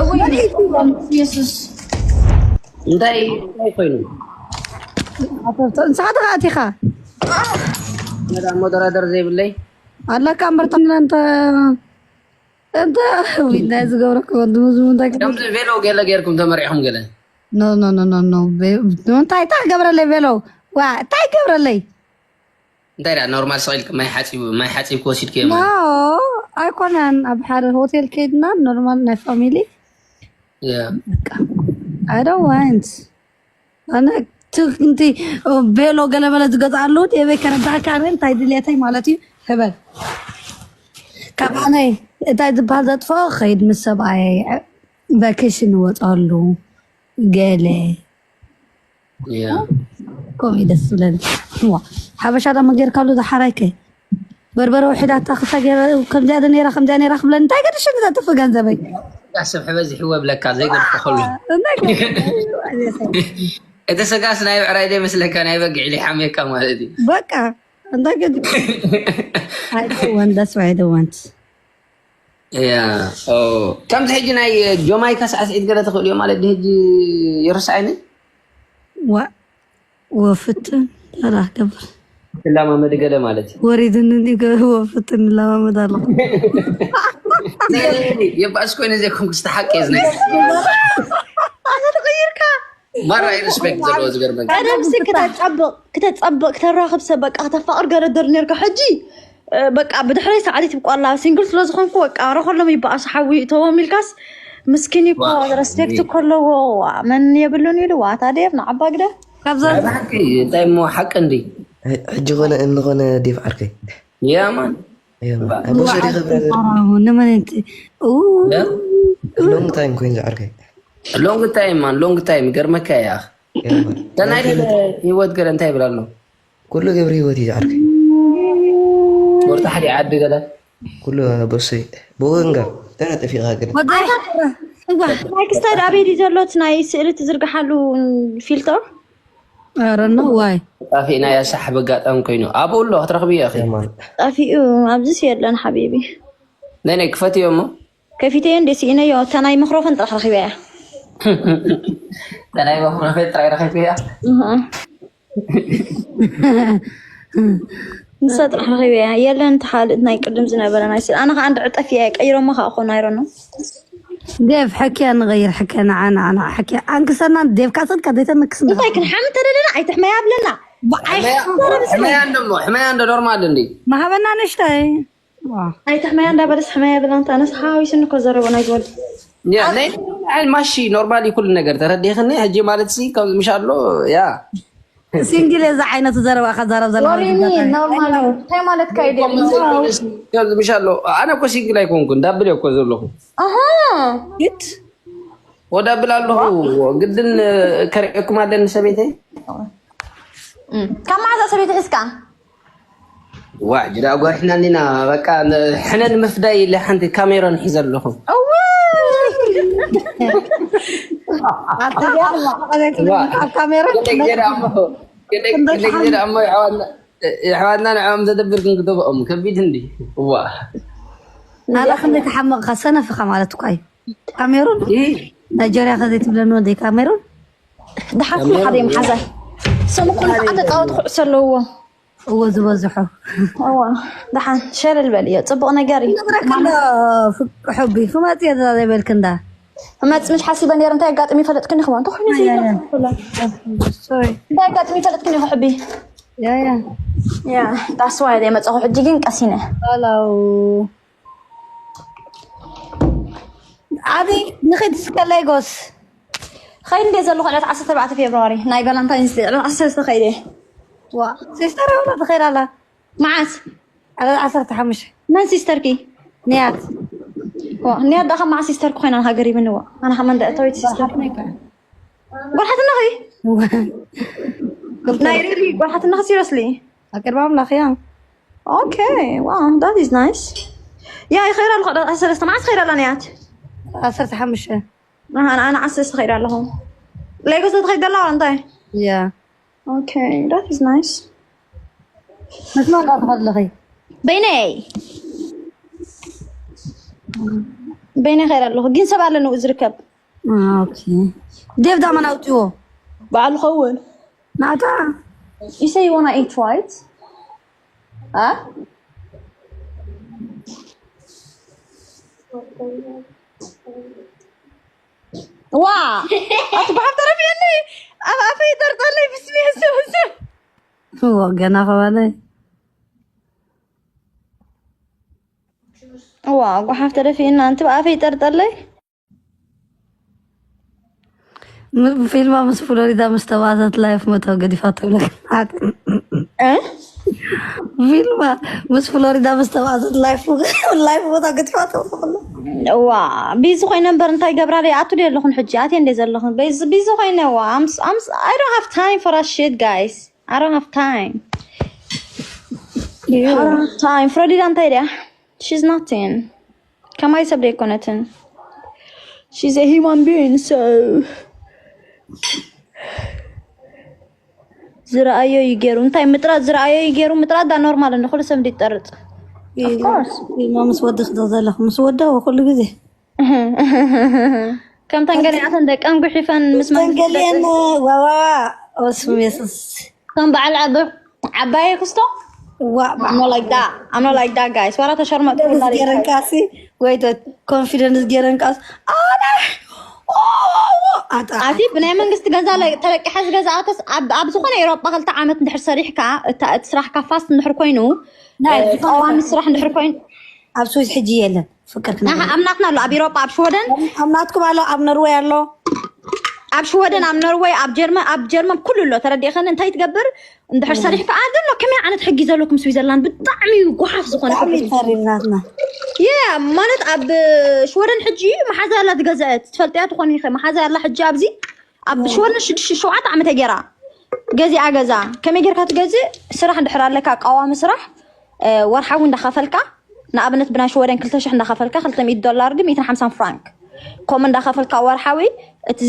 እውይ፣ ኢየሱስ። እንታይ እንታይ ኮይኑ? ንስኻ ተኻእቲኻ መዳ ሞደራደር ዘይብለይ ኣለካ እምበር ተምና እንተ እንተ ዊና ዝገብረካ ወንድሙ ዝሙ እንታይ ክብል ከምዚ ቬሎ ገለ ገይርኩም ተመሪዕኹም ገለ ኖ ኖ ኖ ኖ ኖ እንታይ እንታይ ክገብረለይ ቬሎ ዋ እንታይ ክገብረለይ እንታይ ደኣ ኖርማል ሰቂልክ ማይ ሓፂብ ማይ ሓፂብ ክወሲድክ ኖ ኣይኮነን ኣብ ሓደ ሆቴል ከይድና ኖርማል ናይ ፋሚሊ ያ I don't want ኣነ ትንቲ ቤሎ ገለበለ ዝገዝኣሉ የበይ ከረዳካ ረ እንታይ ድልየተይ ማለት እዩ ህበል ካብ ኣነይ እንታይ ዝበሃል ዘጥፍኦ ከይድ ምስ ሰብኣየ ቫኬሽን ንወፀሉ ገለ ያ ከምኡ ደስ ዝብለኒ ዋ ሓበሻ ደሞ ጌርካሉ ዝሓራይከ በርበረ ውሒዳታ ክሳ ገይረ ከምዚኣ ዶ ነይራ ከምዚኣ ነይራ ክብለኒ እንታይ ገድሽን ዘጥፍ ገንዘበይ ሰብ ሕበዝ ይሕወ ብለካ ዘይገድፎ ከሎ እንታይ ገድሽን እቲ ስጋስ ናይ ብዕራይ ዘይመስለካ ናይ በጊዕ ኢሉ ይሓምየካ ማለት እዩ በቃ እንታይ ገድ I don't want that's why I don't want ያ ከምዚ ሕጂ ናይ ጆማይካ ሳዕስዒት ገለ ትኽእል እዮ ማለት ሕጂ ይርስዓኒ ዋ ወፍትን ተራ ክብር ትላማመዲ ገለ ማለት እዩ ወሪድኒ እንዲ ገ- ወፍትን ላማመድ ኣለኹ የባእስ ኮይነ ዘይኮንኩ ዝተሓቀ ዝነ ኣነ ተቐይርካ ማራ ሪስፔክት ዘለዎ ዝገርመ ቀደምሲ ክተፀብቕ ክተፀብቕ ክተራኽብ ሰብ በቃ ክተፋቕር ገረደር ነርካ ሕጂ እ፣ በቃ ብድሕረይ ሳዕዲ ትብቋላ ሲንግል ስለ ዝኾንኩ በቃ ረኸሎም ይበኣሱ ሓዊ እተዎም ኢልካስ ምስኪን እኮ ዋው። ረስፔክት እኮ ኣለዎ ዋ፣ መን የብሉን ኢሉ ዋ ታዲየብ ንዓባ ግደ ካብዛ ብሓቂ እንታይ እሞ ሓቂ እንዲ ሕጂ ኮነ እንኾነ ዴቭ ዓርከይ ያማን ቦሶ ዲኸ ብራዘር ንመን ንቲ ሎንግ ታይም ኮይኑ ዝዓርከይ ሎንግ ታይም ማን ሎንግ ታይም ገርመካ እያ ተናይ ህይወት ገለ እንታይ ይብል ኣሎ ኩሉ ገብሪ ህይወት እዩ ዝዓርከይ ወርታ ሓደ ዓዲ ገለ ኩሉ ቦሶ ብኡ እንጋ ተናጠፊኻ ግን ናይ ክስታድ ኣበይ ድዩ ዘሎ እቲ ናይ ስእሊ ትዝርግሓሉ ፊልተር ረኖ ዋይ ጣፊእና ያሳሕ በጋጣሚ ኮይኑ ኣብኡ ኣሎ ክትረኽብዮ ኢኺ የማን ጠፊኡ ኣብዚስ የለን ሓቢቢ ናይ ናይ ክፈትዮ እሞ ከፊተዮ እንደ ስኢነዮ እታ ናይ መክሮፎን ጥራሕ ረኺበያ ናይ መክሮፎን ጥራይ ረኺብያ ንሳ ጥራሕ ረኺበያ የለን ተሓልጥ ናይ ቅድም ዝነበረ ናይ ስል ኣነ ከዓ እንድዕጠፍ እየ ቀይሮሞ ከዓ ኮን ኣይሮኖ ዴቭ ሕክያ ንغير ሕክያ ንዓ ንዓ ንዓ ሕክያ ኣንክሰና ዴቭ ካሰን ከደይተ ንክስና እንታይ ክንሓምድ ተደለና ኣይትሕመያ ብለና ሕመያ እንዶ እሞ ሕመያ እንዶ ኖርማል እንዲ ማሃበና ንሽታይ ኣይትሕመያ እንዳበለስ ሕመያ ብለና ኣነስ ሓዊስኒ እኮ ዘረቦ ናይ ዝወድ ያ ናይ ኣይ ማሺ ኖርማል ኩሉ ነገር ተረዲኽኒ ሕጂ ማለት ሲ ከም ምሽ ኣሎ ያ ሲንግል እዛ ዓይነት ዘረባ ከዛረብ ዘለዋ ወሪኒ ኖርማል እንታይ ማለት ካይደ ከምዚ ምሽ ኣሎ ኣነ እኮ ሲንግል ኣይኮንኩ እንዳብል እኮ ዘለኹ ኣሃ ግድ ወዳብል ኣለኹ ግድን ከርእየኩም ኣለኒ ሰበይተይ ካብ መዓዛ ሰበይቲ ሒዝካ ዋ ጅዳ ጓርሕና እንዲና በቃ ሕነ ንምፍዳይ ኢለ ሓንቲ ካሜሮን ሒዘ ኣለኹ ኣብ ካሜራ ግዜ ደሞ የሕዋትና ንዕኦም ዘደብር ክንክተብኦም ከቢድ እንዲ እዋ ኣላ ክንደይ ተሓመቕካ ሰነፍኻ ማለት እኳ እዩ ካሜሩን ናይጀርያ ከዘይ ትብለኒ ወደይ ካሜሩን ድሓፍሉ ሓደ እዮም ሓዛይ ስም ኩሉ ከዓ ተፃወት ኩዕሶ ኣለዎ እዎ ዝበዝሖ እዋ ደሓን ሸለል በል እዮ ፅቡቅ ነገር እዩ ነግረክሎ ፍቅ ሕቢ ክመፅ እየ ዘበልክ እንዳ መፅ ምሽ ሓሲበ ነይረ እንታይ ኣጋጥሚ ይፈለጥክኒ ክማ እንተኮይነ እንታይ ኣጋጥሚ ይፈለጥክኒ ክሕቢ ያያ ያ ዳስዋ የመፀኹ ሕጂ ግን ቀሲነ ላው ኣበይ ንኸይድ እስከ ሌጎስ ኸይድ እንደ ዘለኹ ዕለት ዓሰርተ ኣርባዕተ ፌብርዋሪ ናይ ቫላንታይንስ ደ ዕለት ዓሰርተ ሰለስተ ኸይደ ዋ ሲስተር ኣላ ትኸይድ ኣላ መዓስ ዕለት ዓሰርተ ሓሙሽተ መን ሲስተርኪ ንያት ዋ ንያት ዳኻ መዓስ ሲስተርኪ ኮይና ሃገር ይብንዋ ኣነ ከመን ደእተወይት ሲስተር ጓልሓትናኺ ናይ ሪሊ ጓልሓትናኺ ሲሪየስሊ ኣቅርባ ኣምላኽ እያ ኦኬ ዋው that is nice ያ ይኸይድ ኣለኹ ዕለት ዓሰርተ ሰለስተ መዓስ ኸይድ ኣላ ንያት ዓሰርተ ሓሙሽተ ኣነ ኣነ ዓሰርተ ሰለስተ ኸይድ ኣለኹ ሌጎስ ትኸይድ ዘላ እንታይ ያ ኦኬ that is nice መስመር ዳ ትኸድ ኣለኺ በይነይ በይነ ኸይር ኣለኹ ግን ሰብ ኣለንኡ ዝርከብ። ኦኬ። ዴቭ ዳመን ኣውጥዎ። በዓሉ ኸውን ናታ You say you wanna eat, right? Huh? ዋ ኣቲ ብሓፍ ተረፊኒ። ኣብ ኣፈይ ጠርጠለይ ብስሚ የሰብስብ። ወገና ኸባለይ ዋ ጓሓፍ ተደፊእና ኣንቲ ብኣፈይ ጠርጠለይ። ፊልማ ምስ ፍሎሪዳ ምስ ተባእሰት ላይፍ ሞታ ገዲፋቶ። ፊልማ ምስ ፍሎሪዳ ምስ ተባእሰት ላይፍ ሞታ ገዲፋቶ። ዋ ቢዚ ኮይነ እምበር እንታይ ገብራ ደይ ኣቱ ደይ ኣለኹን ሕጂ ኣትየ እንደ ዘለኹን ቢዚ ኮይነ ዋ ኣምስ ኣምስ I don't have time for that shit, guys. I don't have time. I don't have time. ፍሎሪዳ እንታይ ደያ? She's nothing. ከማይ ሰብ ደይኮነትን። She's a human being, so ዝረኣዮ እዩ ገይሩ እንታይ ምጥራጥ ዝረኣዮ እዩ ገይሩ ምጥራጥ ዳ ኖርማል እንደ ኩሉ ሰብ እንዲጠርጥ። ማ ምስ ወዲ ክደ ዘለኹ ምስ ወዳ ኩሉ ግዜ ከምተን ገሊኣተን ደቀን ጉሒፈን ምስ ተንገሊአን ዋዋ ወስም የሱስ ከም በዓል ዓባየ ክስቶ ዋ I'm not like that. I'm not like that, guys. ዋላ ተሸርመጥኩላ ገረንቃሲ ወይ ኮንፊደንስ ገረንቃስ ኣነ ኣጣ ኣቲ ብናይ መንግስቲ ገዛ ለ- ተለቂሐ ዝገዛኣተስ ኣብ ኣብ ዝኾነ ኤሮጳ ክልተ ዓመት እንድሕር ሰሪሕካ እታ እቲ ስራሕካ ፋስት እንድሕር ኮይኑ ናይ እ፣ ቀዋሚ ስራሕ እንድሕር ኮይኑ ኣብ ስዊስ ሕጂ የለን ፍቅር ክነ ናኻ ኣብ ናትና ኣሎ ኣብ ኤሮጳ ኣብ ሽወደን ኣብ ናትኩም ኣሎ ኣብ ኖርወይ ኣሎ ኣብ ሽወደን ኣብ ኖርወይ ኣብ ጀርመን ኣብ ጀርመን ኩሉ ኣሎ ተረዲእኸኒ እንታይ ትገብር እንድሕር ሰሪሕካ ኣሎ ከመይ ዓይነት ሕጊ ዘለኩም ስዊዘርላንድ ብጣዕሚ እዩ ጓሓፍ ዝኾነ ብጣዕሚ ተሪር ናትና የ ማለት ኣብ ሽወደን ሕጂ መሓዛ ያላ ትገዝአት ትፈልጥያ ትኾን ኢኸ መሓዛ ያላ ሕጂ ኣብዚ ኣብ ሽወደን ሽዱሽተ ሸውዓተ ዓመተ ገይራ ገዚኣ ገዛ ከመይ ጌርካ ትገዝእ ስራሕ እንድሕር ኣለካ ቀዋሚ ስራሕ እ፣ ወርሓዊ እንዳኸፈልካ ንኣብነት ብናይ ሽወደን ክልተ ሽሕ እንዳኸፈልካ ክልተ ሚእቲ ዶላር ድ ሚእትን ሓምሳን ፍራንክ ከምኡ እንዳኸፈልካ ወርሓዊ እቲ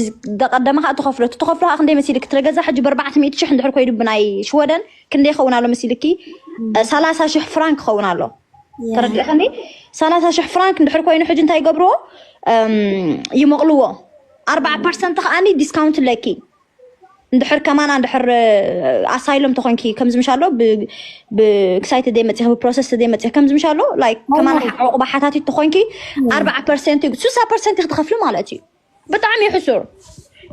ደቀደመ ከዓ ትኸፍሎ እቲ ትኸፍሎ ከዓ ክንደይ መሲልክ ትረገዛ ሕጂ ብኣርባዕተ ሚእቲ ሽሕ እንድሕር ኮይዱ ብናይ ሽወደን ክንደይ ይኸውን ኣሎ መሲልኪ እ፣ ሰላሳ ሽሕ ፍራንክ ይኸውን ኣሎ ተረዲእኸኒ ሰላሳ ሽሕ ፍራንክ እንድሕር ኮይኑ ሕጂ እንታይ ይገብርዎ እም፣ ይመቕልዎ ኣርባዓ ፐርሰንት ከዓኒ ዲስካውንት ኣለኪ እንድሕር ከማና እንድሕር ኣሳይሎም ተኾንኪ ከምዚ ምሽ ኣሎ ብክሳይ ተደይ መፂኺ ብፕሮሰስ ተደይ መፂኺ ከምዚ ምሽ ኣሎ ላይክ ከማና ዕቑባ ሓታቲት ተኾንኪ ኣርባዓ ፐርሰንት እዩ ስሳ ፐርሰንት ክትኸፍሊ ማለት እዩ ብጣዕሚ እዩ ሕሱር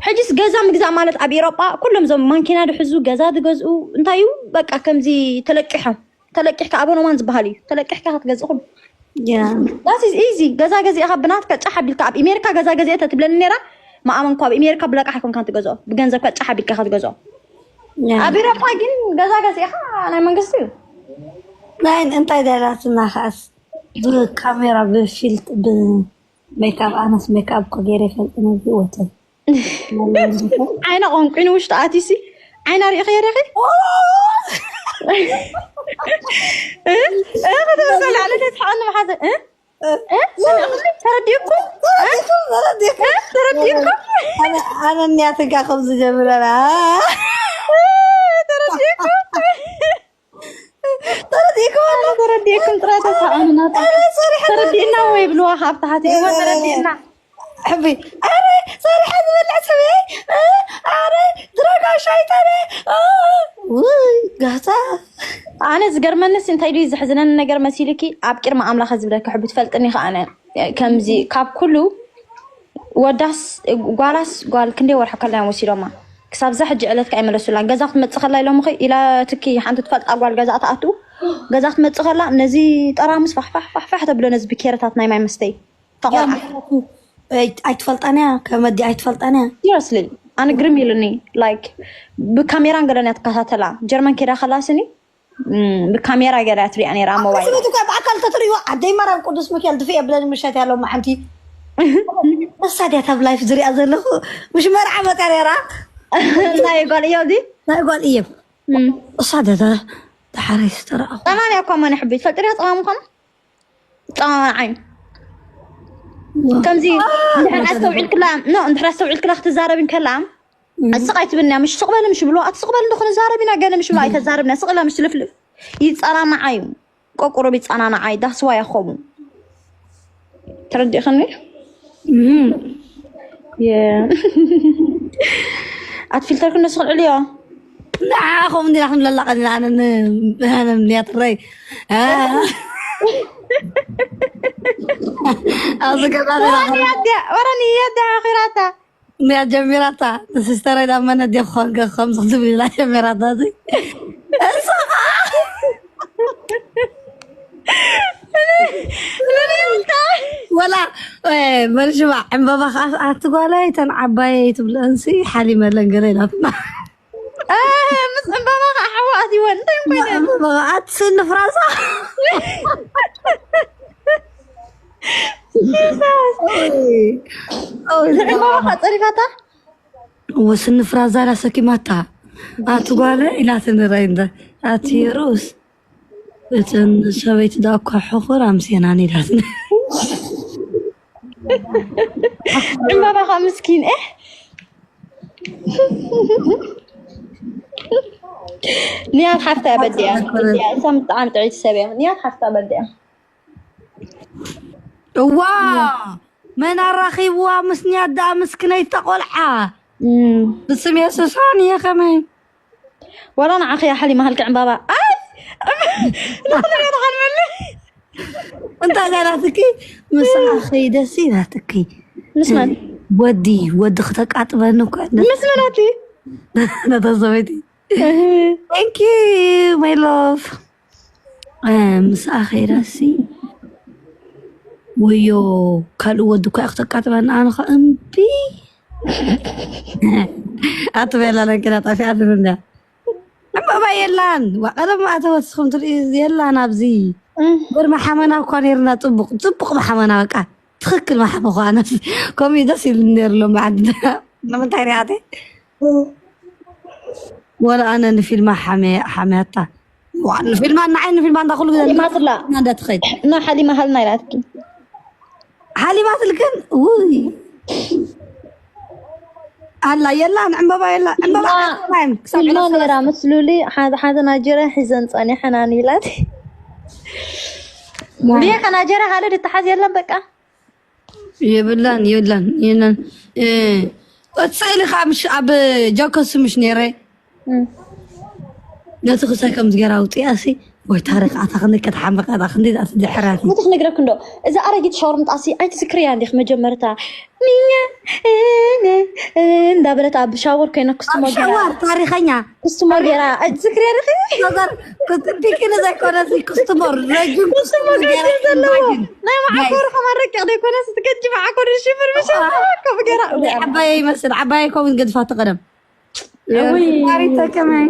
ሕጂስ ገዛ ምግዛእ ማለት ኣብ ኤሮጳ ኩሎም ዞም ማንኪና ድሕዙ ገዛ ድገዝኡ እንታይ እዩ በቃ ከምዚ ተለቂሖም ተለቂሕካ ኣቦኖማን ዝበሃል እዩ ተለቂሕካ ክትገዝእ ኩሉ ያ That is easy ገዛ ገዚእኻ ብናትካ ጫሕ ኣቢልካ ኣብ ኣሜሪካ ገዛ ገዚአ ተትብለኒ ነራ መኣመንኳ ኣብ ኣሜሪካ ብለቃሕ ኣይኮንካን ትገዝኦ ብገንዘብካ ጫሕ ኣቢልካ ክትገዝኦ ያ ኣብ ኤሮፓ ግን ገዛ ገዚእኻ ናይ መንግስቲ እዩ ናይ እንታይ ደላትና ከኣስ ብካሜራ ብፊልጥ ብሜካፕ ኣነስ ሜካፕ እኮ ገይረ ይፈልጥ ነዚ ወተን ዓይነ ቆንቁ ንውሽጢ ኣቲሲ ዓይና ሪኢኸ የሪኺ ከተበሰለ ኣለ ተትሓቐኒ መሓዘ ተረዲእኩም ተረዲእኩም ኣነ እኒያትጋ ከም ዝጀምረና ተረዲእኩም ተረዲእኩም ኣሎ ተረዲእኩም ጥራይ ተሳቀኑና ተረዲእና ወይ ብልዋ ካብ ታሕቲ እሞ ተረዲእና ሕቢ ኣረ ሰሪሐ ዝበልዕ ስበይ ኣረ ድረጋ ሻይጣነ ውይ ጋታ ኣነ ዝገርመንስ እንታይ ድዩ ዘሕዝነኒ ነገር መሲልኪ ኣብ ቅድሚ ኣምላኸ ዝብለኪ ሕቢ ትፈልጥኒ ከኣነ ከምዚ ካብ ኩሉ ወዳስ ጓላስ ጓል ክንደይ ወርሒ ከላ እዮም ወሲዶማ ክሳብ ዛ ሕጂ ዕለት ከኣ ይመለሱላን ገዛ ክትመጽእ ከላ ኢሎምኺ ኢላ ትኪ ሓንቲ ትፈልጣ ጓል ገዛ ትኣቱ ገዛ ክትመጽእ ከላ ነዚ ጠራሙስ ፋሕፋሕ ፋሕፋሕ ተብሎ ነዚ ብኬረታት ናይ ማይ መስተይ ተቆልዓ ኣይትፈልጣንያ ከመዲ ኣይትፈልጣንያ ሲሪየስሊ ኣነ ግርም ኢሉኒ ላይክ ብካሜራን ገለን እያ ትከታተላ ጀርመን ኬዳ ከላ ስኒ ብካሜራ ገይራ ትሪኣ ነይራ ሞባይል ስበት እኳ ብኣካል ተትርእይዎ ኣደይ ማርያም ቅዱስ ሚካኤል ድፍእ የብለኒ ምሸት ያለው ማዓንቲ እሳ ድያ ታብ ላይፍ ዝሪኣ ዘለኹ ምሽ መርዓ መፅያ ነይራ ናይ ጓል እዮ እዚ ናይ ጓል እየ እሳ ደተ ተሓሪስ ተረኣኹ ጠማን እያ እኳ ማን ይሕቢ ትፈልጥሪያ ጠማም ምዃኑ ጠማም ዓይን ከምዚ እንድሕር ኣስተውዒልክላ ኖ እንድሕር ኣስተውዒልክላ ክትዛረብ እንከላ ስቕ ኣይትብልና ምሽ ስቕ በል ምሽ ብሎ ኣቲ ስቕ በል እንዶ ክንዛረብ ኢና ገለ ምሽ ብሎ ኣይተዛርብና ስቕ ኢላ ምሽ ትልፍልፍ ይጸናናዓ እዩ ቆቁሩብ ይጸናናዓ እዩ ዳስዋ ያኸቡ ተረዲእኽኒ? ኣቲ ፊልተር ክንደሱ ክልዕልዮ ንዓኹም እንዲና ክንብለላ ቀኒና። ኣነ ን- ኣነ ንያትረይ ኣብዚ ገዛ ወራንያት ወራንያት ኣኺራታ ንያ ጀሚራታ። ንሲስተረይ ዳመነ ዲኾን ገኸም ዝኽትብል ኢላ ጀሚራታ። እዚ እሱ ወላ መርሽባ ዕምበባ ከዓ ኣቲ ጓላይ ተን ዓባየይ ትብለንሲ ሓሊመለን ገለ ኢላትና። ምስ ዕምበባ ከዓ ሓዋ ኣትይወን እንታይ ኮይነ ዕምበባ ከዓ ኣቲ ስኒ ፍራዛ። ንዕምበባ ከዓ ፀሪፋታ። ወስኒ ፍራዛ ላሰኪማታ ኣቲ ጓለ ኢላትኒ ራይ እንደ ኣቲ ሩስ እተን ሰበይቲ ዳ እኳ ሕኹር ኣምስየናን ኢላትኒ። ዕምባባ ከዓ ምስኪን እ ንያት ሓፍታ በዲያ እሳ ብጣዕሚ ጥዕይቲ ሰብ እያ። ንያት ሓፍታ በዲያ እዋ መን ኣራኺብዋ ምስ ንያት ደኣ ምስክነይቲ ቆልዓ ብስም የሱስ ሆን እየ ከመይ ወላ ንዓኺ እያ ሓሊማ ሃልኪ ዕምባባ ኣይ ንኽልሪኦ ተሓልመኒ እንታይ እዛ ናትኪ ምሳኣ ከይደሲ ናትኪ ምስ መን ወዲ ወዲ ክተቃጥበኒ እኮ ምስ መን ኣቲ ነታ ሰበይቲ thank you my love ምስኣ ከይዳሲ ወዮ ካልእ ወዲ እኳ ክተቃጥበኒ ኣነ ኸ እምቢ ኣትበላ ነኪና ጠፊኣትኒ እንድያ ዕምባባ የላን ዋቀደም ኣተወት ስኹም ትርኢ የላን ኣብዚ እምበር መሓመና እኳ ነይርና ፅቡቅ ፅቡቅ መሓመና በቃ ትኽክል መሓመ ኳነ ከምኡ ደስ ኢሉ ነይሩ ሎም ዓዲ ንምንታይ ሪኣተ ወላ ኣነ ንፊልማ ሓመያታ ፊልማ ንዓይ ንፊልማ እንዳ ኩሉ ግዜ ሓሊማትላ እና እንዳትኸይድ እና ሓሊማ ሃልና ኢላትኪ ሓሊማትል ግን ውይ ኣላ የላን ዕምበባ የላ ዕምበባ ፊልማ ክሳብ ፊልማ ዕለት ነይራ ሰለስተ ምስ ሉሊ ሓደ ሓደ ናይጀርያ ሒዘን ጸኒሐናን ኢላት ድየ ከናጀርያ ካልእ ድተሓዝ የለን በቃ የብላን የብላን የለን። እቲ ስእሊ ከዓ ምሽ ኣብ ጃኮስ ምሽ ነይረ ነቲ ክሳይ ከም ዝገራ ውፅያ ሲ ወይ ታሪክ ኣታ ክንዲ ከተሓምቀ ኣታ ክንዲ ኣቲ ድሕራት ነቲ ክነግረክ እንዶ እዛ ኣረጊት ሻወር ምጣሲ ኣይትዝክርያ እንዲክ መጀመርታ ሚኛ እነ እንዳበለት ኣብ ሻወር ኮይና ክስትሞ ገራ ሻወር ታሪኸኛ ክስትሞ ገራ ኣይትዝክርያ ዲኺ ነገር ፒኪን ዘይኮነ ክስትሞ ረጅም ክስትሞ ገራ ዘለዎ ናይ መዓኮር ከማን ረቂቕ ዘይኮነ ስትገጂ መዓኮር ሽፍር ምሽ ከምኡ ገራ ዓባየ ይመስል ዓባየ ከውን ገድፋ ተቀደም ፋሪተ ከመይ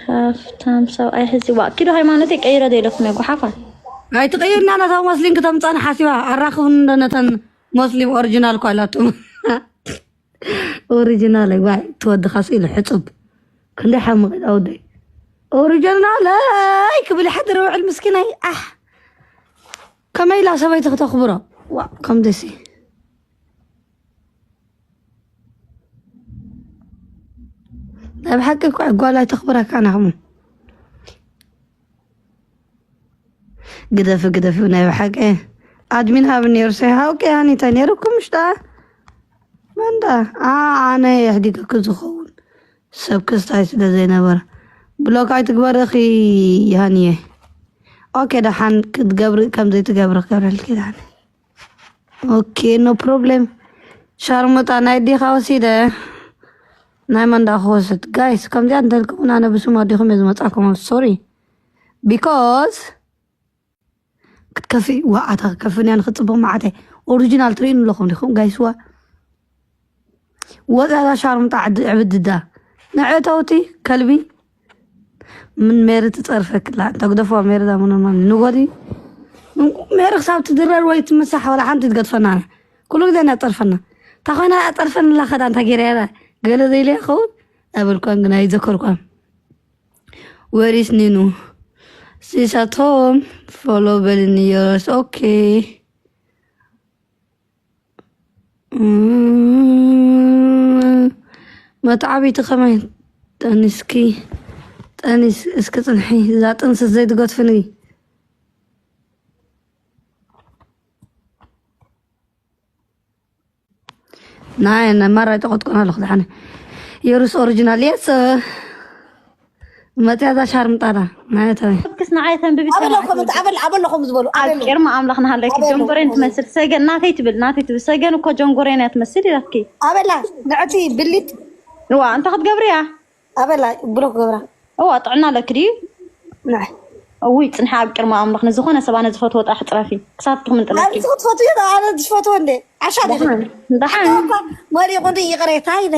ሃብታም ሰብኣይ ሕዚ ዋ ኪዶ ሃይማኖተይ ቀይረ ዶ ኢለኩም እየ ጓሓፋ ኣይትቀይርና ነታ ሞስሊም ክተምፀን ሓሲባ ኣራክብን ዶ ነተን ሞስሊም ኦሪጂናል እኳ ኣላቶም ኦሪጂናል ዋይ ትወድኻ ስኢሉ ሕፁብ ክንደይ ሓምቕ ኣወደይ ኦሪጂናለይ ክብል ይሓድር ውዕል ምስኪናይ ኣሕ ከመይ ኢላ ሰበይቲ ክተኽብሮ ዋ ከም ደሲ ናይ ብሓቂ እኮ ጓል ኣይተኽብረካ ናኹም ግደፊ ግደፊ ናይ ብሓቂ ኣድሚን ሃብ ነይሩ ሰይ ሃውቂ ሃኒ እንታይ ነይሩ ኩምሽታ መንዳ ኣነ የሕዲገክ ዝኸውን ሰብ ክስታይ ስለ ዘይነበረ ብሎክ ኣይትግበርኺ ሃኒየ ኦኬ ደሓን ክትገብሪ ከም ዘይትገብሪ ክገብረልኪ ደሓን ኦኬ no problem ሻርሙጣ ናይ ዲኻ ወሲደ ናይ መንዳ ክወስድ ጋይስ ከምዚኣ እንተልኩም ኣነ ብስም ኣዲኹም እየ ዝመፃኩም ሶሪ because ክትከፊ ዋ ኣታ ከፍንያ ንክፅቡቅ መዓተ ኦሪጂናል ትርእዩ ኣለኹም ዲኹም ጋይስዋ ወፅያ እዛ ሻርሙጣ ዕብድዳ ንዕእተውቲ ከልቢ ምን ሜሪ ትፀርፈክላ ተግደፎ ሜሪ ዳ ምኖማ ንጎዲ ሜሪ ክሳብ ትድረር ወይ ትምሳሕ ወላ ሓንቲ ትገድፈና ኩሉ ግዜ እናፀርፈና እንታ ኮይና ኣፀርፈንላ ከዳ እንታ ገይረ ገለ ዘይለ ይኸውን ኣይበልኳን ግን ኣይዘከርኳን Where is Ninu? She's at home. Follow Belly Yours. Okay. መትዓቢቲ ከመይ ጠኒስኪ ጠኒስ እስኪ ፅንሒ እዛ ጥንስስ ዘይትገድፍኒ ናይ ናይ ማራ ይጠቐጥቆና ኣለኹ። ዝሓነ የሩስ ኦሪጂናል የስ መፅያ እዛ ሻርምጣዳ ናይ ተበይ ክስ ንዓይ ተንብቢ ኣበሎ ኮመንት ኣበል ኣበሎ ከም ዝበሉ ኣብ ኣበሎ ቅድሚ ኣምላኽ ናሃለኪ ኣበሎ። ጆንጎሬን ትመስል ሰገን ናተይ ትብል ናተይ ትብል ሰገን እኮ ጆንጎሬን እያ ትመስል ኢላትኪ ኣበላ ንዕቲ ብሊት እዋ እንታይ ክትገብርያ ኣበላ ብሎ ክገብራ እዋ ጥዕና ኣለኪ ድዩ ናይ እውይ ፅንሓ ኣብ ቅድሚ ኣምላኽ ንዝኾነ ሰብ ኣነ ዝፈትዎ ጥራሕ ፅረፊ ክሳብ ትኽምንጥለኪ ኣብዚ ክትፈትዮ ኣነ ዝፈትዎ እንደ ዓሻ ደ ደሓን መሪቑ እንዲ ይቕሬታ ኢለ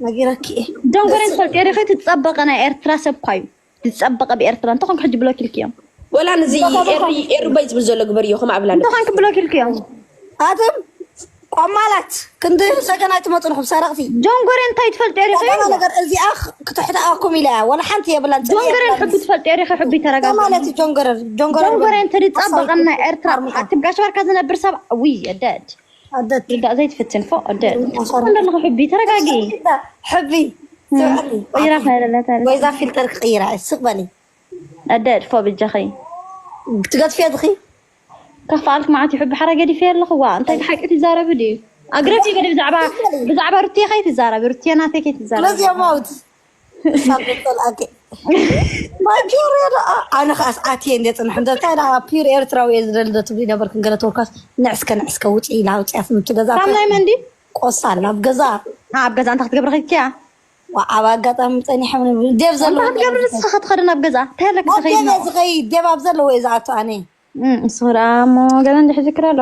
ነጊረኪ እየ ዶንጎሬን ትፈልጥዮ ዲኺ ትፀበቐ ናይ ኤርትራ ሰብ እኳ እዩ ዝፀበቐ ብኤርትራ እንተኾንክ ሕጂ ብሎክ ኢልክዮም ወላ ንዚ ኤሩ በይ ዝብል ዘሎ ግበርዮ ከም ኣብላ እንተኾንክ ብሎክ ኢልክዮም ኣትም ቆማላት ክንዲ ሰገን ኣይትመፁንኹም ሰረቕቲ ዶንጎሬን እንታይ ትፈልጥዮ ዲኺ ቀዳማ ነገር እዚኣ ክትሕትኣኩም ኢለ እያ ወላ ሓንቲ የብላን ዶንጎሬን ሕቢ ትፈልጥዮ ዲኺ ሕቢ ተረጋጋ ማለት እዩ ጆንገረር ጆንገረር ዶንጎሬን ትድፀበቐ ናይ ኤርትራ ትብጋሽ ባርካ ዝነብር ሰብ ውይ ደድ ኣደት ርዳእ ዘይትፍትን ፎ ደድ እንደለኹ ሕቢ ተረጋጊ ሕቢ ቆይራ ከለለተ ወይዛ ፊልተር ክቅይራ እየ ስቅ በሊ ደድ ፎ ብጃኺ ትገጥፍዮ ድኺ ከፋልክ ማለት ይሕቢ ሓራ ገዲፈ ኣለኹ ዋ እንታይ ሓቂ ትዛረብ ድዩ ኣግረፊ ገዲ ብዛዕባ ብዛዕባ ሩትየ ከይትዛረብ ሩትየ ናተይ ከይትዛረብ ስለዚ የማውት ሳብጸልኣኪ ማይ ፒር ኣነ ከኣስ ኣትየ እንደ ጽንሕ እንደ እንታይ ደኣ ፒር ኤርትራዊ እየ ዝደሊ ዶ ትብሊ ነበርክን ገለ ተወካስ ንዕስከ ንዕስከ ውጪ ኢላ ውፅያት ምትገዛ ካብ ናይ መን ድዩ ቆሳል ናብ ገዛ ኣብ ገዛ እንታይ ክትገብሪ ከይድኪያ ኣብ ኣጋጣሚ ፀኒሐ ዴብ ዘለዎ እንታይ ክትገብሪ ንስኺ ክትኸዲ ናብ ገዛ እንታይ ኣለኪ ናብ ተኸይድ ገዛ ዝኸይድ ዴብ ኣብ ዘለዎ እየ ዝኣቱ ኣነ ንሱ ደኣ እሞ ገለ እንድሕር ዝክር ኣሎ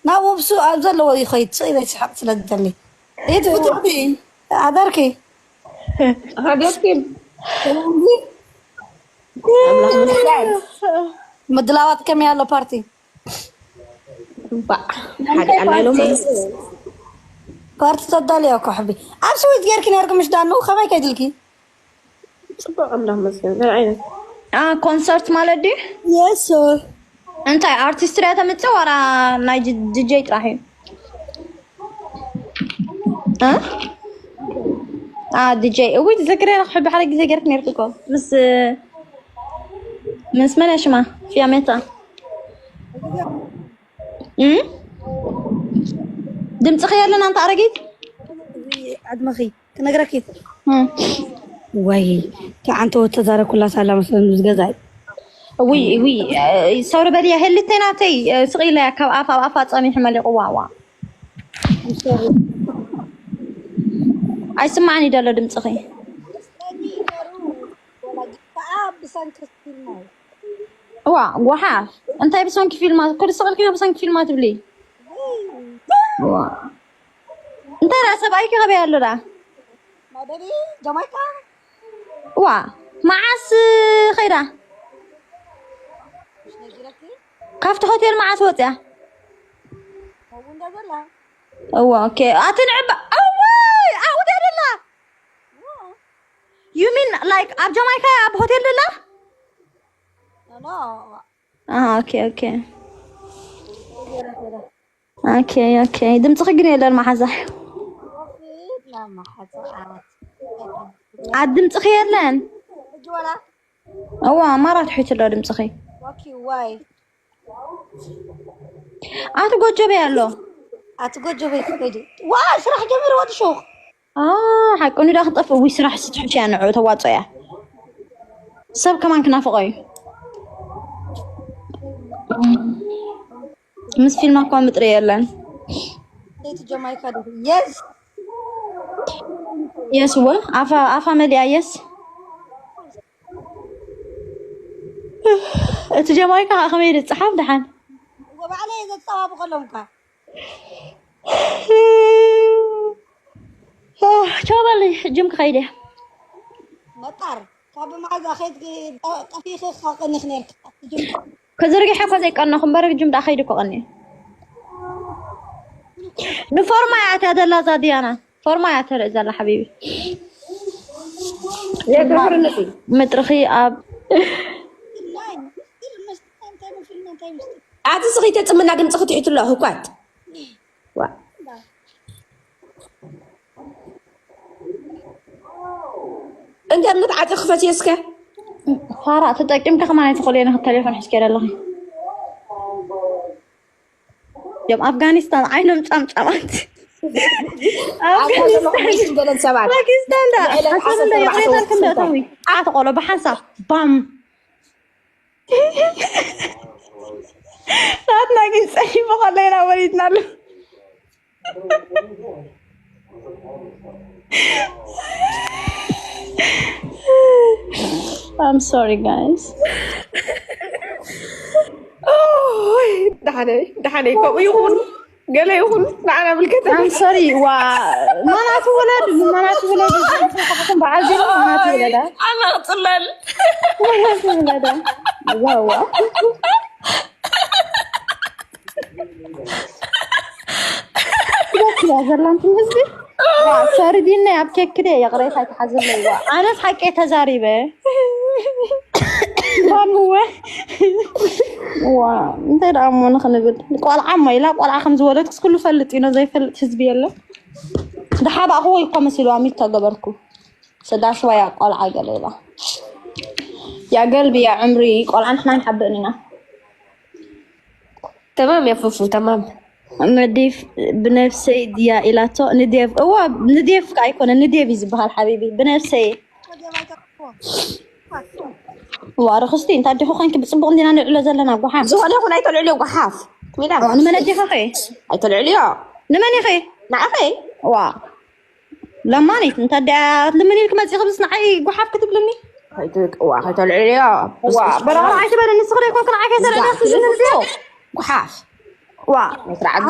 ናብ ውብሱ ኣብ ዘለዎ ይኸይድ ስቕ ኢለ ይስሕቕ ስለ ዝደሊ ኢቲ ውትዕቲ ኣዳርኪ ሃገርኪ ምድላዋት ከመይ ኣሎ ፓርቲ ባዕ ሓደ ኣላይሎ ማለት ፓርቲ ተዳልዮ እኮ ሕቢ ኣብ ስዊት ጌርኪ ነርኪ ምሽ ዳኑ ከመይ ከይድልኪ ፅቡቅ ኣምላኽ መስገን እንታይ ዓይነት ኮንሰርት ማለት ድዩ የስ እንታይ ኣርቲስት ሪያ ተምፅእ ዋላ ናይ ድጀይ ጥራሕ እዩ እ? አ ድጀይ እውይ ትዘክር ያ ክሕቢ ሓደ ግዜ ገርክ ነርክ እኮ ምስ ምስ መን ሽማ ፊያሜታ እም? ድምፅኺ የለን ኣንታ ኣረጊት ዕድመኺ ክነግረኪ እም። ወይ ተዓንተ ወተዛረኩላ ሳላ መስለን ምስ ገዛይ ውይ ውይ ሰውሪ በልያ ሄልተይ ናተይ ስቕ ኢለያ ካብ ኣፍ ኣብ ኣፋ ፀሚሑ መሊቑዋ ዋ ኣይስማዕን እዩ ደሎ ድምፅኺ ብሰንኪ ፊልማ እዋ ጓሓፍ እንታይ ብሰንኪ ፊልማ ኩሉ ስቕልኪ ብሰንኪ ፊልማ ትብሊ እንታይ ዳ ሰብኣይኪ ከበይ ኣሎ ዳ መደቢ ጀማይካ እዋ መዓስ ኸይዳ ካብቲ ሆቴል መዓስ ወፅያ ከምኡ እንዳ ዘላ እዋ ኦኬ ኣቲ ንዕባ እዋይ ኣብኡ ደላ you mean like ኣብ ጀማይካ ኣብ ሆቴል ደላ ኖ Ah, okay, okay. Okay, okay. ድምፅኺ ግን የለን መሓዛ ናብ መሓፃ ዓራት ኣብ ድምፅኺ የለን ሕጂ ወላ እዋ ኣማራት ሒት ኣሎ ድምፅኺ ዋኪ ዋይ ኣቲ ጎጆ በይ ኣሎ ኣቲ ጎጆ በይ ክኸይዱ ዋይ ስራሕ ጀሚሩ ወዲ ሹቕ ሓቂ ንዳ ክጠፍእ ውይ ስራሕ ስትሕሽ እያ ንዑ ተዋፅኦ እያ ሰብ ከማን ክናፍቆ እዩ ምስ ፊልማ እኳ ምጥሪ የለን ሰይቲ ጀማይካ ዶ የስ የስ ወ ኣፋ ኣፋ መሊኣ የስ እቲ ጀማይካ ከዓ ከመይ ድፀሓፍ ደሓን እዎ ባዕለ እየ ዘፀባብቐሎም እኳ ቻው በሊ ጅም ክኸይድ እየ መጣር ካብ መዓዛ ከይድ ጠፊኺ ክሳቅኒኽ ነርካ ከዝርግሐ እኮ ዘይቀነኹ እምበር ጅም ዳ ከይድ እኮ ቀኒ ንፎርማ እያ እትያ ዘላ እዛ ድያና ፎርማ እያ ተርኢ ዘላ ሓቢቢ የግብርንኺ ምጥርኺ ኣብ ኣቲ ስኺ ተፅምና ድምፂ ክትሒትሎ ህኳት ዋ እንተ ምት ዓፂ ክፈት የስከ ፋራ ተጠቂምካ ከማን ኣይትኽእሉ የነ ተሌፎን ሒዝከ ኣለኺ ዮም ኣፍጋኒስታን ዓይኖም ጫምጫማት ኣብ ጋዛ ዘለኹም ምሽ ዝበለን ሰባት። ፓኪስታን ዳ ልዕሊ ዓሰርተ ኣርባዕተ ሰዎች ይቕሬታልኩም ዶ ተዊ ኣቲ ቆሎ ብሓንሳብ ባም ናትና ግን ጸይፉ ከለና ወሊድና ኣሎ። I'm sorry, guys. ደሓነይ ደሓነይ ከምኡ ይኹን ገለ ይኹን ንዓና ምልከት I'm sorry. ዋ ማናት ወለድ ማናት ወለድ በዓል ዜሮ ማናት ወለዳ ኣና ክፅለል ማናት ወለዳ ዋዋ ክላ ዘላንትን ህዝቢ ሶሪ ዲና ኣብ ኬክ ደ ይቕሬታ ይትሓዘለይ። ኣነስ ሓቂ ተዛሪበ ባንወ ዋ እንታይ ደኣ እሞ ንኽንብል ቆልዓ እሞ ኢላ ቆልዓ ከም ዝወለድክስ ኩሉ ፈልጥ እዩ። ዘይፈልጥ ህዝቢ የለን። ድሓባእኹ ወይ እኮ መሲልዋ ሚት ተገበርኩ። ስዳስዋ ያ ቆልዓ ገለ ኢላ ያ ገልቢ ያ ዕምሪ ቆልዓ ንሕና ንሓብእን ኢና። تمام يا فوفو تمام. መዲፍ ብነፍሰይ ድያ ኢላቶ ንዴቭ እዋ ንዴቭ ከ ኣይኮነ ንዴቭ እዩ ዝበሃል ሓቢቢ ብነፍሰይ ዋ ርክስቲ እንታይ ዲኹ ኮንኪ ብፅቡቅ እንዲና ንዕሎ ዘለና ጓሓፍ ዝኾነ ይኹን ኣይተልዕልዮ ጓሓፍ ሚላ ንመን ኣዲኻ ኸ ኣይተልዕልዮ ንመን ኢኺ ንዓኸ ዋ ለማኒት እንተ ደኣ ልምን ኢልክ መፂእ ክብስ ንዓይ ጓሓፍ ክትብልኒ ዋ ከይተልዕልዮ በረኻ ኣይትበል ንስኽ ዶ ይኮንክ ንዓይ ከይተልዕልዮ ክትብልኒ ጓሓፍ ዋ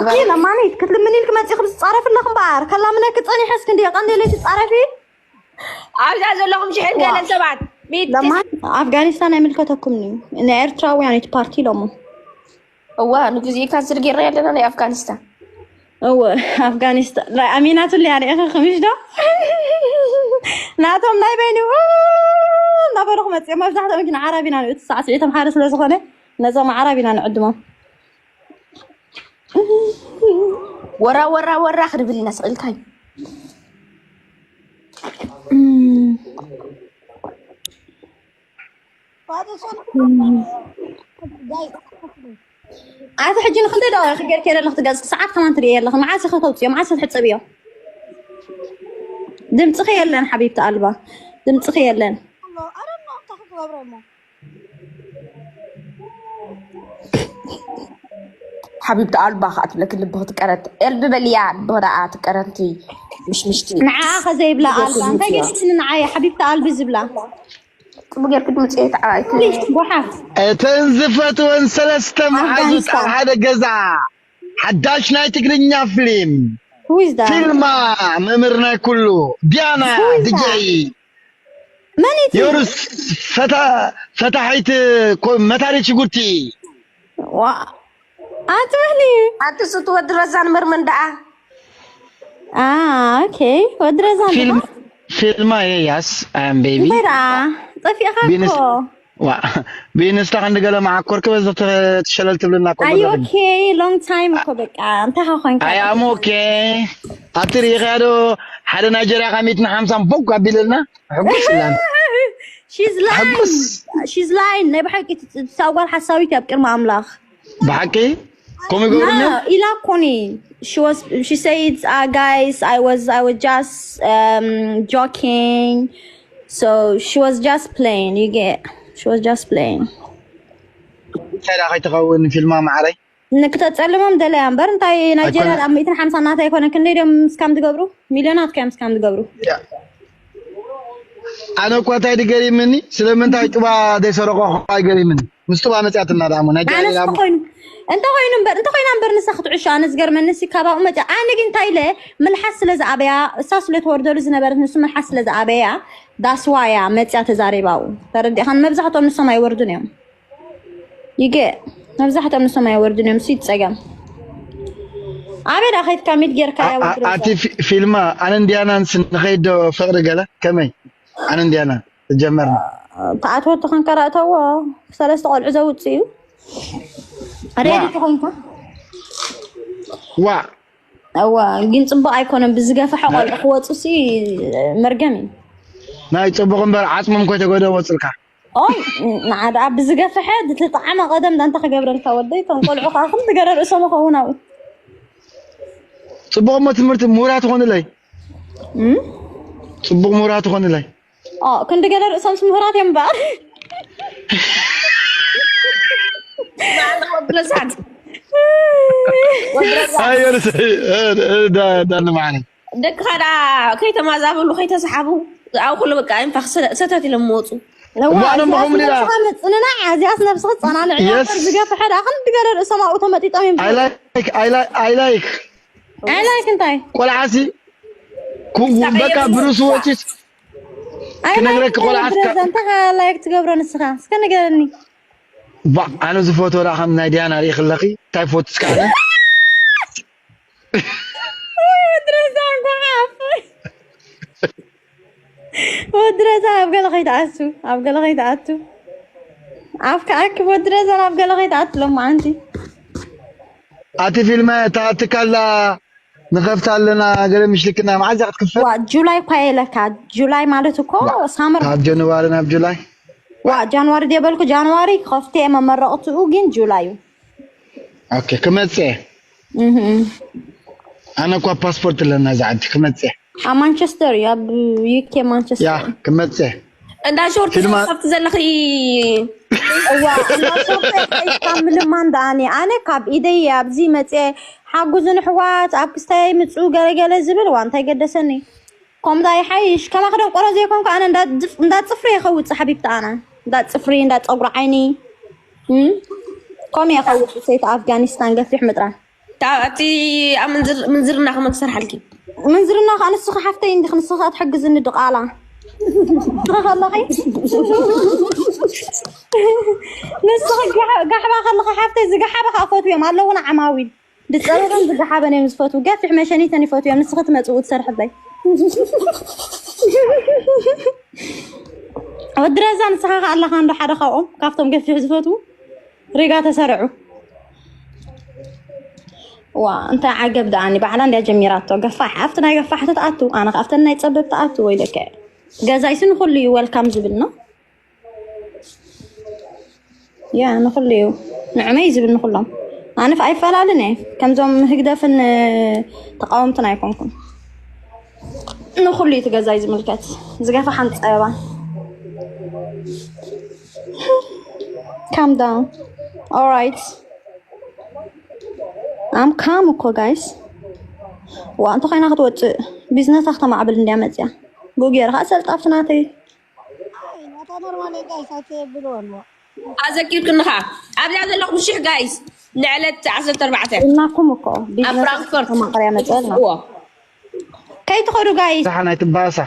ኣቲ ለማኒት ክትልምን ኢልክ መፂእ ክብስ ፃረፊ ኣለኽ እምበኣር ከላምነክ ፀኒሐስ ክንዲ ቀንዲ ለይቲ ፃረፊ ኣብዛ ዘለኹም ሽሕን ገለን ሰባት ለማን ኣፍጋኒስታን ኣይምልከተኩም እዩ ንኤርትራውያን እቲ ፓርቲ ኢሎሞ እዋ ንግዚኡ ካንስል ጌርና ኣለና ናይ ኣፍጋኒስታን እወ ኣፍጋኒስታን ኣሚናትሉ እያ ርኢኺ ክምሽ ዶ ናቶም ናይ በይኒ እናበሉ ክመፅኦም መብዛሕትኦም ግን ዓረብ ኢና ንእቲ ሳዕስዒቶም ሓደ ስለ ዝኾነ ነዞም ዓረብ ኢና ንዕድሞም ወራ ወራ ወራ ክንብል ኢና ስቕ ኢልካ እዩ ኣቲ ሕጂ ንክልተ ደቂቕ ክገርኪ የለ ኣለኽቲ ገፅኪ ሰዓት ከማን ትርኢ የለኽን መዓስ ኢኺ ተውፅዮ መዓስ ኢኺ ትሕፀብዮ ድምፅኺ የለን ሓቢብቲ ኣልባ ድምፅኺ የለን ሓቢብቲ ኣልባ ከዓ ትብለኪ ልብኺ ትቀረት ኤልቢ በልያ ልብኺ ደኣ ትቀረንቲ ምሽምሽቲ ንዓኣ ከዘይብላ ኣልባ እንታይ ገዲስኒ ንዓየ ሓቢብቲ ኣልቢ ዝብላ ጽቡቅ ጌርኪ ድምፂ ተዓባይቲ ጓሓፍ እተን ዝፈትወን ሰለስተ መሓዙት ኣብ ሓደ ገዛ ሓዳሽ ናይ ትግርኛ ፍሊም Who is that? ፊልማ መምህር ናይ ኩሉ ዲያና ድጀይ መን እቲ ዮርስ ፈታ- ፈታሒት ኮ- መታሪት ሽጉርቲ ዋ ኣትበህሊ ኣቲ ስቱ ወዲ ረዛን መርመን ደኣ ኦኬ ወዲ ረዛን ፊልም ፊልማ የያስ ኣም ቤቢ እንታይ ደኣ ጠፊእኻ ቢንስ- እኮ ዋ ብኢንስታ ክንዲ ገለ መዓኮርኪ በዚ ትሸለል ትብልና እኮ ኣይ በዛ ኦኬ ሎንግ ታይም እኮ በቃ እንታይ ኻ ኮንካ ኣይ ኣም ኦኬ ኣብቲ ርኢኻያ ዶ ሓደ ናይጀርያ ካብ ሚእትን ሓምሳን ቦግ ኣቢልልና ሕጉስ ኢላን She's lying. She's lying. ናይ ብሓቂ እታ ጓል ሓሳዊት እያ ኣብ ቅድሚ ኣምላኽ። ብሓቂ ከምኡ ይገብሩኒ No, ኢላ እኮ ኒ she was she said uh, guys I was I was just um, joking so she was just playing you get she was just playing እንታይ ደኣ ከይትኸውን ፊልማ ማዕረይ ንክተፀልሞም ደለያ እምበር እንታይ ናይጀርያ ኣይኮነ- ኣብ ሚእትን ሓምሳ ናታ ኣይኮነ ክንደይ ድዮም ስካም ዝገብሩ ሚልዮናት ከዮም ስካም ዝገብሩ ኣነ እኳ እንታይ ድገሪምኒ ስለምንታይ ጡባ ዘይሰረቆ ኣይገሪምኒ ምስ ጡባ መፅያትና ደኣ እሞ ናይ ኣነስ ጃሌላ እንተኮይኑ እንተኮይኑ እምበር እንተኮይና እምበር ንሳ ክትዕሾ ኣነ ዝገርመኒ ሲ ካባኡ መፅያ ኣነ ግን እንታይ ኢለ ምልሓስ ስለ ዝኣበያ እሳ ስለ ተወርደሉ ዝነበረት ንሱ ምልሓስ ስለ ዝኣበያ ዳስዋያ መፅያ ተዛሪባኡ ተረዲእኻን መብዛሕትኦም ንሶም ኣይወርዱን እዮም ይገ መብዛሕትኦም ንሶም ኣይወርዱን እዮም ሲ ፀገም ኣበይ ዳ ከይድካ ሚድ ጌርካ ኣቲ ፊልማ ኣነ እንዲያናንስ ንኸይድ ዶ ፍቅሪ ገለ ከመይ ኣነ እንዲያና ተጀመርና ተኣትወቱ ከንከራእተዎ ሰለስተ ቆልዑ ዘውፅእ እዩ ሬዲ ተኾይንካ ዋ እዋ ግን ፅቡቅ ኣይኮነን ብዝገፈሐ ቆልዑ ክወፁ ሲ መርገም እዩ ናይ ፅቡቅ እምበር ዓፅሞም ኮይተጎደ ወፅልካ ኦይ ንዓ ደኣ ብዝገፈሐ ዝተጣዕመ ቀደም ዳንታ ክገብረልካ ወደይ እቶም ቆልዑ ከዓ ክም ትገረ ርእሶም ይኸውን ኣብኡ ጽቡቕ እሞ ትምህርቲ ምሁራት ትኾንለይ። እም? ጽቡቕ ምሁራት ትኾንለይ። ኦ ክንዲ ገለ ርእሶምስ ምሁራት እዮም እምበኣር። ብዛት ኣይ ወለሰ ዳን ማለት ደቅኻ ደኣ ከይተማዛበሉ ከይተሰሓቡ ኣብኡ ኩሉ በቃ ይንፋኽ ሰተት ኢሎም መወፁ። እሞ ኣነ እሞ ከምኡ ኢላ- መፅንና ኣዚኣስ ነብስኺ ፀናንዕ Yes. ዝገፍሐ ደኣ ክንዲ ገለ ርእሶም ኣብኡ ተመጢጦም እዮም። I like I like I like I like እንታይ? ቆልዓሲ ኩ- በቃ ብሩስ ወጭስ ክነግረኪ ቆልዓስ ካ- እንታይ ላይክ ትገብሮ ንስኻ እስከ ንገረኒ። ባ ኣነ ዝፎቶ ደኣ ከም ናይ ዲያና ርኢ ከለኺ እንታይ ፎቶ እስካ ኣነ ወድረዛን ጓሓፍ ወድረዛ ኣብ ገለ ከይትኣቱ ኣብ ገለ ከይትኣቱ ኣፍ ከኣክብ ወድረዛን ኣብ ገለ ከይትኣቱ ሎማዓንቲ ኣቲ ፊልም እታ ትካላ ንኸፍታ ኣለና ገለ ምሽልክና መዓዝ እያ ክትክፈት ዋ ጁላይ እኳ የለካ። ጁላይ ማለት እኮ ሳመር ካብ ጀንዋሪ ናብ ጁላይ ዋ ጃንዋሪ ደበልኩ ጃንዋሪ ክኸፍት እየ መመረቕትኡ ግን ጁላይ እዩ። ኦኬ ክመፅእ እየ እህ። ኣነ እኳ ፓስፖርት ኣለና እዚ ዓዲ ክመፅእ እየ ኣብ ማንቸስተር እዩ ኣብ ዩኬ ያ ማንቸስተር ክመፅእ እየ እንዳ ሾርት ፊልማ- ካብቲ ዘለኺ እዋ እናሰርተ ካብ ምልማን ደኣኒ ኣነ ካብ ኢደይ ኣብዚ መፅአ ሓጉዙ ንሕዋት ኣብ ክስታይ ምፁ ገለገለ ዝብል ዋ እንታይ ገደሰኒ። ከምዛ ይሓይሽ ከማኺ ደንቆሮ ዘይኮንኩ ኣነ እንዳ ጽፍ- እንዳ ፅፍሪ የኸውፅ ሓቢብቲ ኣነ እንዳ ፅፍሪ እንዳ ፀጉሪ ዓይኒ እም? ከምኡ የኸውፅ ሰይቲ ኣፍጋኒስታን ገፊሕ ምጥራን እቲ ኣብ ምንዝር- ምንዝርና ከመ ክሰርሓልኪ ምንዝርና ከዓ ንስኺ ሓፍተይ እንዲኽ ንስኺ ከኣ ትሕግዝኒ ድቓላ ትኸለኺ ንስኺ ጋሕ- ጋሕባ ከለኺ ሓፍተይ ዝጋሓበ ከዓ ፈትዮም ኣለውና ዓማዊል ዝፀበበን ዝጋሓበን እዮም ዝፈትዉ ገፊሕ መሸኒተን ይፈትዎም ንስኺ ትመፅኡ ትሰርሕበይ ወድረዛ ንስኻ ከዓ ኣለኻ እንዶ ሓደ ካብኦም ካብቶም ገፊሕ ዝፈትዉ ሪጋ ተሰርዑ ዋ እንታይ ዓገብ ደኣኒ ባዕላ እንድያ ጀሚራቶ ገፋሕ ኣብቲ ናይ ገፋሕቲ ትኣቱ ኣነ ከኣፍተን ናይ ፀበብ ትኣቱ ወይለከ ገዛይሲ ንኩሉ እዩ ወልካም ዝብል ነው ያ ንኩሉ እዩ ንዕመይ ዝብል ንኩሎም ኣነ ኣይፈላለን እየ ከምዞም ህግደፍን ተቃወምትን ኣይኮንኩን ንኩሉ እዩ ትገዛይ ዝምልከት ዝገፋ ሓንቲ ፀበባ calm down alright I'm calm እኮ guys ዋ እንተ ኮይና ክትወፅእ ቢዝነሳ ክተማዕብል እንድያ መፅያ ብኡ ገይረ ከዓ ሰልጣፍቲ ናተይ ናታ ኖርማል ጋይስ ኣይተብልዎ ኣዘኪርክንኻ ኣብዚኣ ዘለኹም ሽሕ ጋይስ ንዕለት ዓሰርተ ኣርባዕተ እናኩም እኮ ኣብ ፍራንክፈርት ተማቅርያ መፅልና እዎ ከይትኸዱ ጋይስ ሳሓ ናይ ትባሳ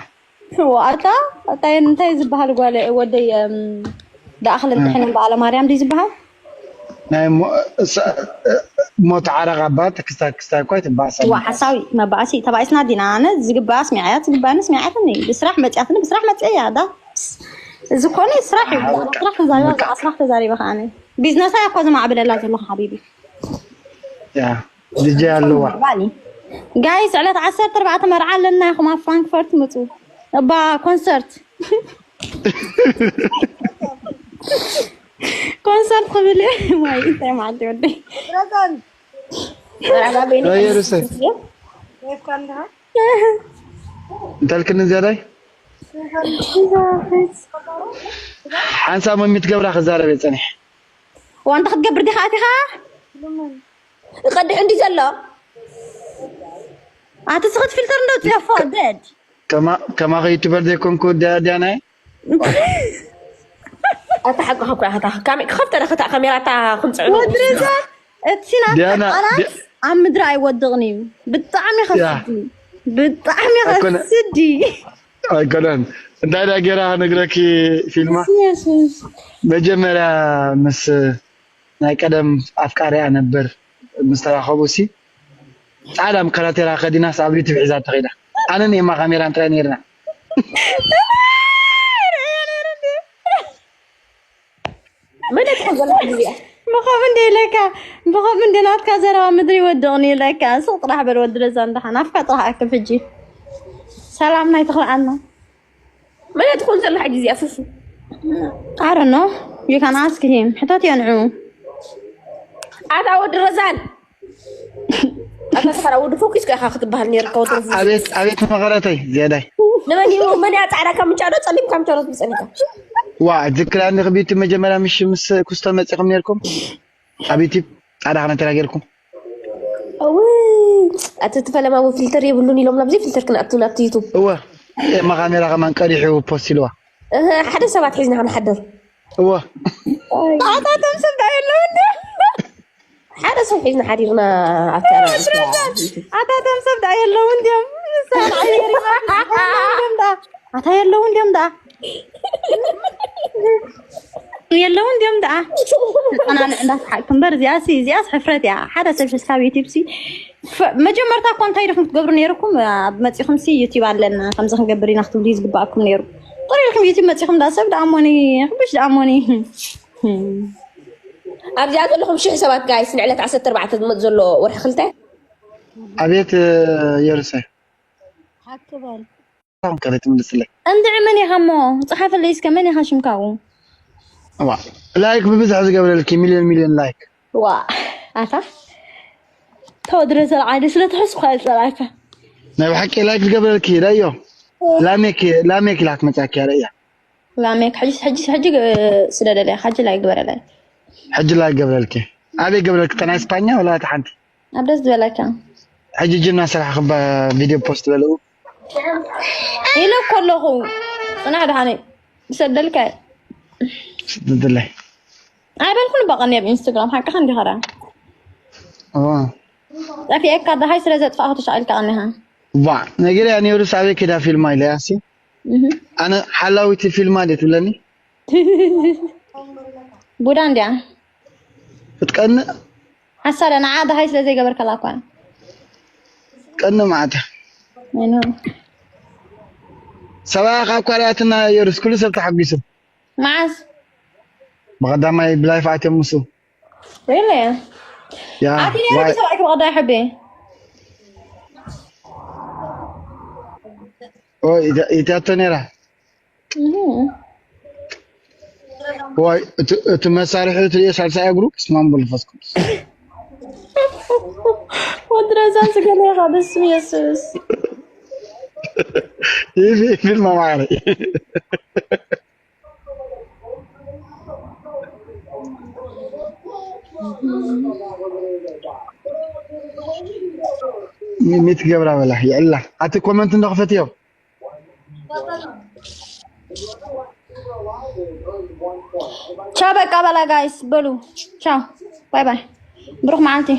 ኣታ ኣታ እንታይ ዝበሃል ጓለ ወደይ ዳእኽልን ጥሕንን በዓለ ማርያም ድዩ ዝበሃል ናይ ሞት ዓረቕ ኣባ ተክስታ ክስታ እኳ ትባሳ ዋ ሓሳዊ መባእሲ ተባኢስና ዲና ኣነ ዝግባኣ ስሚዓያ ዝግባኒ ስሚዓትኒ ብስራሕ መፅያትኒ ብስራሕ መፅያ እያ ዳ እዚ ኮነ ስራሕ እዩ ስራሕ ተዛሪባ ስራሕ ተዛሪባ ከዓነ ቢዝነሳ እኮ ዘማዕብለላ ዘለኹ ሓቢቢ ያ ልጅ ኣለዋ ባኒ ጋይስ ዕለት ዓሰርተ ኣርባዕተ መርዓ ኣለና ኢኹም ኣብ ፍራንክፈርት ምፁ እባ ኮንሰርት ኮንሰርት ክብል ማይ እንታይ ማለት ወደይ ርሰ እንተልክኒ ዝያዳይ ሓንሳብ መሚት ገብራ ክዛረብ እየ ፀኒሕ ዋንታ ክትገብር ዲኻ ኣቲኻ ቀድሕ እንዲ ዘሎ ኣቲ ስኽት ፊልተር እንዶ ፅፎ ደድ ከማኸ ዩቱበር ዘይኮንኩ ዲያናይ ኣታ ሓቂ ከኳ ከታ ካሜ ክኸፍተ ዳ ከታ ካሜራ ኣታ ክምጽዑ ወድረዛ እቲ ናት ዲያና- ቃላት ዲ- ኣብ ምድሪ ኣይወድቕን እዩ ብጣዕሚ ያ። ከስዲ ብጣዕሚ ኣይኮነ- ከስዲ ኣይኮነን እንታይ ዳ ጌራ ክነግረኪ ፊልማ የሱስ መጀመርያ ምስ ናይ ቀደም ኣፍቃሪያ ነበር ምስ ተራኸቡ ሲ ፃዕዳ ከናቴራ ከዲናስ ኣብ ዩቱብ ሒዛ ተኸይዳ ኣነን ኤማ ካሜራ እንታይ ነርና መለት ከዘላ ግዜ ብኸም እንደ ኢለካ ብኸም እንደ ናትካ ዘረባ ምድሪ ይወድቕኒ ኢለካ ስቕ ጥራሕ በል ወዲ ረዛ እንዳሓን ኣፍካ ጥራሕ ኣክብ ሕጂ ሰላም ናይ ትኽልኣና መለት ትኾን ዘላ ግዜ ኣፍፉ I don't know. You can ask him. ሕቶት የንዑ ኣታ ወዲ ረዛን ኣታ ስኻ ወዲ ፎኪስ ኢኻ ክትበሃል ነርካ ወዲ ፎኪስ። ኣቤት ኣቤት መቐረተይ ዝያዳይ ንመን እዩ መን እያ ጻዕዳ ካምቻ ዶ ጸሊም ካምቻ ዶ ትብጸኒካ? ዋ ዝክራ እንዲ ክቢቲ መጀመርያ ምሽ ምስ ኩስቶ መጺኹም ነርኩም ኣብ ዩቲብ ጻዕዳ ከነ ተራጌርኩም እውይ ኣቲ ትፈለማ ው ፊልተር የብሉን ኢሎም ናብዚ ፊልተር ክንኣቱ ናብቲ ዩቱብ እወ እማ ካሜራ ከማን ቀሪሑ ፖስት ኢልዋ እህ፣ ሓደ ሰባት ሒዝና ክንሓድር እወ ኣታቶም ሰብ ዳ የለው እንዲ ሓደ ሰብ ሒዝና ሓዲርና ኣብታ ኣታቶም ሰብ ዳ የለው እንዲዮም ሰብኣየሪማም ዳ ኣታ የለው እንዲዮም ዳ የለው እንዲዮም ዳ ተናንዕ እንዳስሓቅ እምበር እዚኣ ሲ እዚኣስ ሕፍረት እያ ሓደ ሰብ ሽስካብ ዩቲብ ሲ መጀመርታ እኮ እንታይ ኢኹም ክትገብሩ ነይርኩም ኣብ መፂኹም ሲ ዩቲብ ኣለና ከምዚ ክንገብር ኢና ክትብሉ እዩ ዝግባኣኩም ነይሩ ጥሩ ኢልኩም ዩቲብ መፂኹም ዳ ሰብ ዳኣሞኒ ሕብሽ ዳኣሞኒ ኣብዚኣ ዘለኹም ሽሕ ሰባት ጋይስ ንዕለት ዓሰርተ ኣርባዕተ ዝመፅ ዘሎ ወርሒ ክልተ ኣቤት የሩሰ ሓክበል ከለ ትምልስለይ እንድዒ መን ኢኻ እሞ ፀሓፈለይ እስከ መን ኢኻ ሽምካው እዋ ላይክ ብብዝሒ ዝገብረልኪ ሚልዮን ሚልዮን ላይክ ዋ ኣታ ተወድረ ዘርዓደ ስለ ትሕሱ ኳ ዝፀላእካ ናይ ብሓቂ ላይክ ዝገብረልኪ ዳዮ ላሜክ ላሜክ ኢላ ክትመፅኣኪ እያ ርእያ ላሜክ ሕጂ ሕጂ ሕጂ ስደደለያ ሓጂ ላይ ግበረላይ ሕጂ ላይክ ገብረልኪ ኣበይ ገብረልኪ ተናይ ስፓኛ ወላ እቲ ሓንቲ ኣብ ደስ ዝበለካ ሕጂ ጅና ስራሕ ክባ ቪድዮ ፖስት በልኡ ኢለ እኮ ኣለኹ ፅናሕ ድሓነይ ዝሰደልካ ድለይ ኣይበልኩን በቐኒ ኣብ ኢንስታግራም ሓቅኻ እንዲኸራ ጠፊኤካ ደሃይ ስለ ዘጥፋእኩ ተሻቒልካ ቀኒኻ ዋ ነገር ያ ነይሩ ሳበይ ኬዳ ፊልማ ኢለ ያሲ ኣነ ሓላዊቲ ፊልማ ድየ ትብለኒ ቡዳ እንዲያ ክትቀንእ ሓሳዳ ንዓ ደሃይ ስለ ዘይገበርካላ እኳ ቀንእ ማዕተ ኣይኖ ሰብኣ ካብ ካልኣትና የሩስ ኩሉ ሰብ ተሓጒሱ መዓስ ብቐዳማይ ብላይፍ ኣትዮም ምስ ሪሊ ያ ኣቲ ዋይ ሰብኣይክ ብቐዳይ ሕቢ ኢትያቶ ነይራ ዋይ እቲ መሳርሒ ትሪኦ ሳልሳይ እግሩ ስማም መንፈስ ቅዱስ ወዲ ረዛን ስገለ ኢኻ በስም የሱስ ይህ ፊልም ማዕረ ሚት ገብራ በላ ይዕላ ኣቲ ኮመንት እንደኽፈት እዮም ቻው በቃ በላ ጋይስ በሉ ቻው ባይ ባይ ብሩክ መዓልቲ